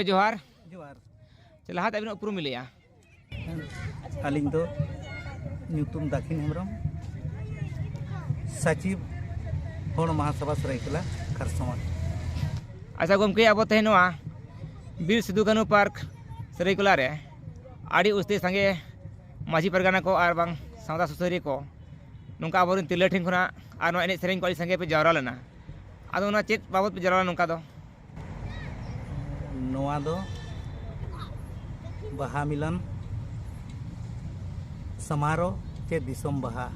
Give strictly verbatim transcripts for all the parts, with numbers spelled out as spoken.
ᱡᱚᱦᱟᱨ᱾ ᱡᱚᱦᱟᱨ᱾ ᱪᱮ, ᱞᱟᱦᱟᱛᱮ ᱟᱹᱵᱤᱱᱟᱜ ᱩᱯᱨᱩᱢ ᱵᱤᱱ ᱞᱟᱹᱭᱟ? ᱟᱹᱞᱤᱧ ᱫᱚ ᱧᱩᱛᱩᱢ ᱫᱟᱹᱠᱷᱤᱱ ᱦᱮᱢᱵᱨᱚᱢ, ᱥᱟᱪᱤᱵ ᱦᱚᱲ ᱢᱟᱦᱟᱥᱚᱵᱷᱟ ᱥᱟᱹᱨᱟᱹᱭᱠᱮᱞᱟ ᱠᱷᱟᱨᱥᱚᱶᱟ᱾ ᱟᱪᱪᱷᱟ ᱜᱚᱢᱠᱮ, ᱟᱵᱚ ᱛᱮᱦᱮᱧ ᱱᱚᱣᱟ ᱵᱤᱨ ᱥᱤᱫᱩ ᱠᱟᱹᱱᱦᱩ ᱯᱟᱨᱠ ᱥᱟᱹᱨᱟᱹᱭᱠᱮᱞᱟ ᱨᱮ ᱟᱹᱰᱤ ᱩᱥᱛᱟᱹᱭ ᱥᱟᱸᱜᱮ ᱢᱟᱹᱡᱷᱤ ᱯᱟᱨᱜᱟᱱᱟ ᱠᱚ ᱟᱨ ᱵᱟᱝ ᱥᱟᱶᱛᱟ ᱥᱩᱥᱟᱹᱨᱤᱭᱟᱹ ᱠᱚ ᱱᱚᱝᱠᱟ ᱟᱵᱚᱨᱮᱱ ᱛᱤᱨᱞᱟᱹ ᱴᱷᱮᱱ ᱠᱷᱚᱱᱟᱜ ᱟᱨ ᱱᱚᱣᱟ ᱮᱱᱮᱡ ᱥᱮᱨᱮᱧ ᱠᱚ ᱟᱹᱰᱤ ᱥᱟᱸᱜᱮ ᱯᱮ ᱡᱟᱣᱨᱟ ᱞᱮᱱᱟ᱾ ᱟᱫᱚ ᱚᱱᱟ ᱪᱮᱫ ᱵᱟᱵᱚᱛ ᱯᱮ ᱡᱟᱣᱨᱟ ᱞᱮᱱᱟ ᱱᱚᱝᱠᱟ ᱫᱚ? ᱱᱚᱣᱟ ᱫᱚ ᱵᱟᱦᱟ ᱢᱤᱞᱚᱱ ᱥᱟᱢᱟᱨᱳ ᱪᱮ ᱫᱤᱥᱚᱢ ᱵᱟᱦᱟ᱾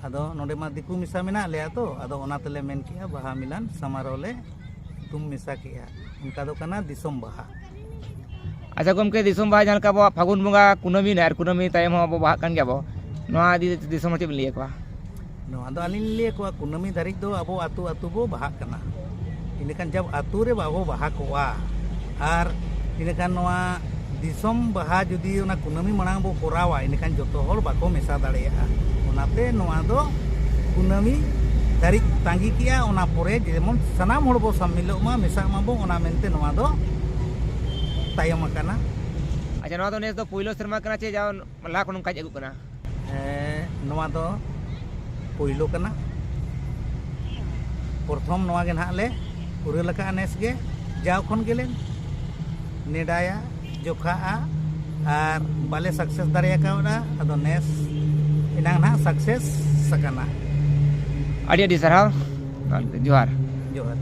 ᱟᱫᱚ ᱱᱚᱰᱮ ᱢᱟ ᱫᱤᱠᱩ ᱢᱮᱥᱟ ᱢᱮᱱᱟᱜ ᱞᱮᱭᱟ ᱛᱚ, ᱟᱫᱚ ᱚᱱᱟ ᱛᱮᱞᱮ ᱢᱮᱱ ᱠᱮᱜᱼᱟ ᱵᱟᱦᱟ ᱢᱤᱞᱚᱱ ᱥᱟᱢᱟᱨᱳ ᱞᱮ ᱧᱩᱛᱩᱢ ᱢᱮᱥᱟ ᱠᱮᱜᱼᱟ᱾ ᱚᱱᱠᱟ ᱫᱚ ᱠᱟᱱᱟ ᱫᱤᱥᱚᱢ ᱵᱟᱦᱟ᱾ ᱟᱪᱪᱷᱟ ᱜᱚᱢᱠᱮ, ᱫᱤᱥᱚᱢ ᱵᱟᱦᱟ ᱡᱟᱦᱟᱸ ᱞᱮᱠᱟ ᱟᱵᱚᱣᱟᱜ ᱯᱷᱟᱹᱜᱩᱱ ᱵᱚᱸᱜᱟ ᱠᱩᱱᱟᱹᱢᱤ ᱨᱮ ᱟᱨ ᱠᱩᱱᱟᱹᱢᱤ ᱛᱟᱭᱚᱢ ᱦᱚᱸ ᱟᱵᱚ ᱵᱟᱦᱟᱜ ᱠᱟᱱ ᱜᱮᱭᱟ ᱵᱚ, ᱱᱚᱣᱟ ᱤᱫᱤ ᱠᱟᱛᱮ ᱫᱤᱥᱚᱢ ᱦᱚᱲ ᱪᱮᱫ ᱵᱤᱱ ᱞᱟᱹᱭ ᱟᱠᱚᱣᱟ? ᱱᱚᱣᱟ ᱫᱚ ᱟᱹᱞᱤᱧ ᱞᱤᱧ ᱞᱟᱹᱭ ᱟᱠᱚᱣᱟ, ᱠᱩᱱᱟᱹᱢᱤ ᱫᱷᱟᱹᱨᱤᱡ ᱫᱚ ᱟᱵᱚ ᱟᱹᱛᱩ ᱟᱹᱛᱩ ᱵᱚ ᱵᱟᱦᱟᱜ ᱠᱟᱱᱟ᱾ ᱤᱱᱟᱹᱠᱷᱟᱱ ᱡᱟᱵ ᱟᱹᱛᱩ ᱨᱮ ᱵᱟᱵᱚ ᱵᱟᱦᱟ ᱠᱚᱜᱼᱟ, ᱟᱨ ᱤᱱᱟᱹᱠᱷᱟᱱ ᱱᱚᱣᱟ ᱫᱤᱥᱚᱢ ᱵᱟᱦᱟ ᱡᱩᱫᱤ ᱚᱱᱟ ᱠᱩᱱᱟᱹᱢᱤ ᱢᱟᱲᱟᱝ ᱵᱚ ᱠᱚᱨᱟᱣᱟ, ᱤᱱᱟᱹᱠᱷᱟᱱ ᱡᱚᱛᱚ ᱦᱚᱲ ᱵᱟᱠᱚ ᱢᱮᱥᱟ ᱫᱟᱲᱮᱭᱟᱜᱼᱟ᱾ ᱚᱱᱟᱛᱮ ᱱᱚᱣᱟ ᱫᱚ ᱠᱩᱱᱟᱹᱢᱤ ᱫᱷᱟᱹᱨᱤᱡ ᱛᱟᱺᱜᱤ ᱠᱮᱜᱼᱟ, ᱚᱱᱟ ᱯᱚᱨᱮ ᱡᱮᱢᱚᱱ ᱥᱟᱱᱟᱢ ᱦᱚᱲ ᱵᱚ ᱥᱟᱢᱤᱞᱚᱜ ᱢᱟ, ᱢᱮᱥᱟᱜ ᱢᱟᱵᱚ, ᱚᱱᱟ ᱢᱮᱱᱛᱮ ᱱᱚᱣᱟ ᱫᱚ ᱛᱟᱭᱚᱢ ᱟᱠᱟᱱᱟ᱾ ᱟᱪᱪᱷᱟ, ᱱᱚᱣᱟ ᱫᱚ ᱱᱮᱥ ᱫᱚ ᱯᱳᱭᱞᱳ ᱥᱮᱨᱢᱟ ᱠᱟᱱᱟ ᱪᱮ ᱡᱟᱣ ᱞᱟᱦᱟ ᱠᱷᱚᱱ ᱱᱚᱝᱠᱟ ᱦᱮᱡ ᱟᱹᱜᱩᱜ ᱠᱟᱱᱟ? ᱦᱮᱸ, ᱱᱚᱣᱟ ᱫᱚ ᱯᱳᱭᱞᱳ ᱠᱟᱱᱟ᱾ ᱯᱨᱚᱛᱷᱚᱢ ᱱᱚᱣᱟ ᱜᱮ ᱱᱟᱦᱟᱜ ᱞᱮ ᱯᱩᱨᱟᱹ ᱞᱮᱠᱟᱜᱼᱟ ᱱᱮᱥ ᱜᱮ᱾ ᱡᱟᱣ ᱠᱷᱚᱱ ᱜᱮᱞᱮ ᱱᱮᱰᱟᱭᱟ, ᱡᱚᱠᱷᱟᱜᱼᱟ, ᱟᱨ ᱵᱟᱞᱮ ᱥᱟᱠᱥᱮᱥ ᱫᱟᱲᱮ ᱟᱠᱟᱣᱫᱟ᱾ ᱟᱫᱚ ᱱᱮᱥ ᱮᱱᱟᱝ ᱱᱟᱦᱟᱜ ᱥᱟᱠᱥᱮᱥ ᱟᱠᱟᱱᱟ᱾ ᱟᱹᱰᱤ ᱟᱹᱰᱤ ᱥᱟᱨᱦᱟᱣ᱾ ᱡᱚᱦᱟᱨ᱾ ᱡᱚᱦᱟᱨ᱾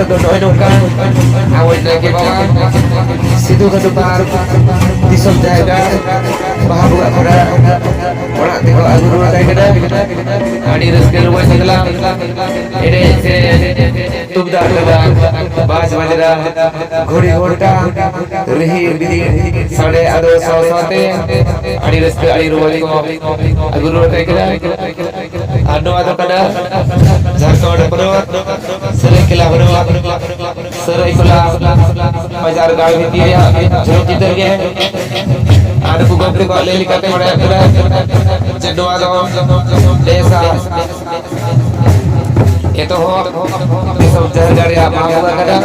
ᱫᱚ ᱱᱚᱜᱼᱚᱭ ᱱᱚᱝᱠᱟ, ᱟᱵᱚ ᱱᱟᱭᱠᱮ ᱵᱟᱵᱟ ᱥᱤᱫᱩ ᱠᱟᱹᱱᱦᱩ ᱯᱟᱨᱠ ᱫᱤᱥᱚᱢ ᱡᱟᱦᱮᱨ ᱜᱟᱲ ᱵᱟᱦᱟ ᱵᱚᱸᱜᱟ ᱠᱚᱲᱟ ᱚᱲᱟᱜ ᱛᱮᱠᱚ ᱟᱹᱜᱩ ᱨᱩᱣᱟᱹᱲ ᱠᱟᱭ ᱠᱟᱱᱟ᱾ ᱟᱹᱰᱤ ᱨᱟᱹᱥᱠᱟᱹ ᱨᱚᱢᱚᱡᱽ ᱥᱟᱛᱞᱟᱜ ᱮᱱᱮᱡ ᱥᱮᱨᱮᱧ, ᱛᱩᱢᱫᱟᱜ ᱴᱟᱢᱟᱠ, ᱵᱟᱡᱽ ᱵᱟᱡᱽᱱᱟ, ᱜᱷᱩᱲᱤ ᱜᱷᱚᱱᱴᱟ, ᱨᱤᱦᱤᱲ ᱵᱤᱫᱤᱲ ᱥᱟᱰᱮ ᱟᱫᱚ ᱥᱟᱶ ᱥᱟᱶᱛᱮ ᱟᱹᱰᱤ ᱨᱟᱹᱥᱠᱟᱹ ᱟᱹᱰᱤ ᱨᱚᱢᱚᱡᱽ ᱠᱚ ᱟᱹᱜᱩ ᱨᱩᱣᱟᱹᱲ ᱠᱟᱭ ᱠᱟᱱᱟ᱾ ᱟᱨ ᱱᱚᱣᱟ ᱫᱚ ᱠᱟᱱᱟ ᱡᱷᱟᱲᱠᱷᱚᱸᱰ ᱯᱚᱱᱚᱛ ᱥᱟᱹᱨᱟᱹᱭᱠᱮᱞᱟ ᱦᱚᱱᱚᱛ ᱥᱟᱹᱨᱟᱹᱭᱠᱮᱞᱟ ᱵᱟᱡᱟᱨ ᱜᱟᱲ ᱵᱷᱤᱛᱤᱨ ᱨᱮᱭᱟᱜ ᱡᱷᱩᱞᱩ ᱪᱤᱛᱟᱹᱨ ᱜᱮ᱾ ᱟᱨ ᱱᱩᱠᱩ ᱜᱚᱢᱠᱮ ᱠᱚᱣᱟᱜ ᱞᱟᱹᱭ ᱞᱮᱠᱟᱛᱮ ᱵᱟᱲᱟᱭᱚᱜ ᱠᱟᱱᱟ ᱡᱮ ᱱᱚᱣᱟ ᱫᱚ ᱵᱮᱥᱟ ᱮᱛᱚᱦᱚᱵ ᱫᱤᱥᱚᱢ ᱡᱟᱦᱮᱨ ᱜᱟᱲ ᱨᱮᱭᱟᱜ ᱢᱟᱜ ᱵᱚᱸᱜᱟ ᱠᱟᱱᱟ᱾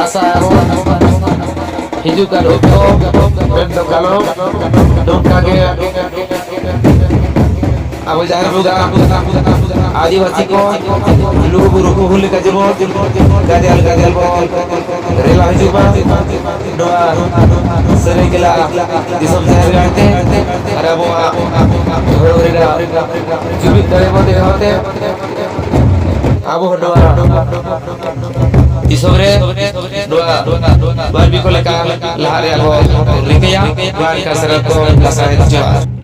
ᱟᱥᱟ ᱟᱵᱚ ᱦᱤᱡᱩᱜ ᱠᱟᱱ ᱚᱠᱛᱚ ᱢᱮᱱᱫᱚ ᱠᱟᱞᱚᱢ ᱱᱚᱝᱠᱟ ᱜᱮ ᱟᱵᱚ ᱡᱟᱦᱮᱨ ᱵᱚᱸᱜᱟ ᱟᱹᱫᱤᱵᱟᱹᱥᱤ ᱠᱚ ᱞᱩᱜᱩ ᱵᱩᱨᱩ ᱠᱚ ᱦᱩᱭ ᱞᱮᱠᱟ ᱡᱮᱢᱚᱱ ᱜᱟᱫᱮᱞ ᱜᱟᱫᱮᱞ ᱵᱚᱱ ᱨᱮᱞᱟ ᱦᱤᱡᱩᱜ ᱢᱟ ᱱᱚᱣᱟ ᱥᱟᱹᱨᱟᱹᱭᱠᱮᱞᱟ ᱫᱤᱥᱚᱢ ᱡᱟᱦᱮᱨ ᱜᱟᱲ ᱛᱮ ᱟᱨ ᱟᱵᱚᱣᱟᱜ ᱫᱷᱚᱨᱚᱢ ᱨᱮᱱᱟᱜ ᱡᱩᱢᱤᱫ ᱫᱟᱲᱮ ᱵᱚᱱ ᱫᱮᱠᱷᱟᱣ ᱛᱮ ᱟᱵᱚ ᱦᱚᱸ ᱱᱚᱣᱟ ᱫᱤᱥᱚᱢ ᱨᱮ ᱱᱚᱣᱟ ᱢᱟᱹᱱᱢᱤ ᱠᱚ ᱞᱮᱠᱟ ᱞᱟᱦᱟᱜ ᱨᱮᱭᱟᱜ ᱵᱚᱱ ᱨᱤᱠᱟᱹᱭᱟ᱾ ᱱᱚᱣᱟ ᱞᱮᱠᱟ ᱥᱟᱱᱟᱢ ᱠᱚ ᱞᱟᱥᱟᱲᱦᱮᱫ ᱡᱚᱦᱟᱨ᱾